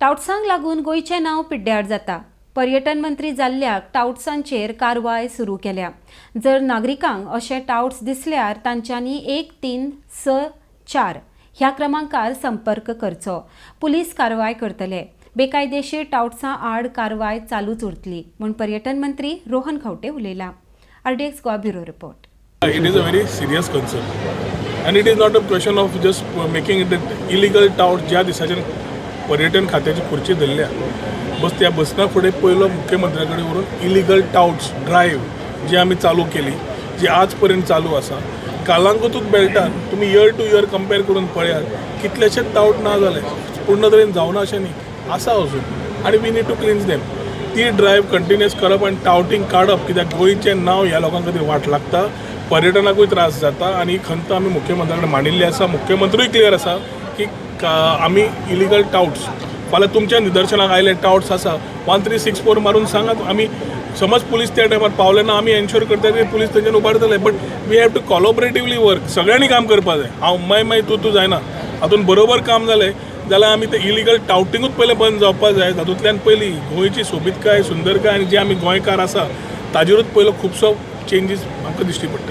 टावट्सांक लागून गोंयचें नांव पिड्ड्यार जाता. पर्यटन मंत्री जाल्ल्याक टावट्सांचेर कारवाय सुरू केल्या. जर नागरिकांक अशे टावट्स दिसल्यार तांच्यांनी 1364 ह्या क्रमांकार संपर्क करचो. पुलीस कारवाय करतले. बेकायदेशीर टावट्सां आड कारवाय चालूच उरतली म्हूण पर्यटन मंत्री Rohan Khaunte उलयला. RDX Goa, bureau report. It is a very serious concern and it is not a question of just making it illegal tout. ज्या दिसाच्यान पर्यटन खात्याची खुर्ची धरल्या, बस त्या बसना फुडें पयलो मुख्यमंत्र्या कडेन व्हरून इलिगल टावट्स ड्रायव्ह जी आमी चालू केली, जी आज पर्यंत चालू आसा. कालांगुतूच बेल्टान तुमी इयर टू इयर कंपेर करून पळयात, कितलेशेच टावट ना जाले. पूर्ण तरेन जावना अशें न्ही, आसा अजून आनी we need to cleanse them. ती ड्रायव्ह कंटिन्युअस करप आनी टावटींग काडप, कित्याक गोंयचें नांव ह्या लोकां खातीर वाट लागता, पर्यटनाकूय त्रास जाता आनी ही खंत आमी मुख्यमंत्र्या कडेन मांडिल्ली आसा. मुख्यमंत्रूय क्लियर आसा की आमी इलिगल टावट्स, फाल्यां तुमच्या निदर्शनाक आयले टावट्स आसा, 1364 मारून सांगात. आमी समज पुलीस त्या टायमार पावले ना, आमी एन्श्योर करता की पुलीस तेंच्यान उबारतले, but we have to collaboratively work. सगळ्यांनी काम करपाक जाय. हांव माय माय तूं तूं जायना. हातून बरोबर काम जालें जाल्यार आमी ते इलिगल टावटिंगूच पयलें बंद जावपाक जाय. तातूंतल्यान पयलीं गोंयची सोबीतकाय, सुंदरकाय आनी जे आमी गोंयकार आसा ताजेरूच पयलो खुबसो चेंजीस आमकां दिश्टी पडटले.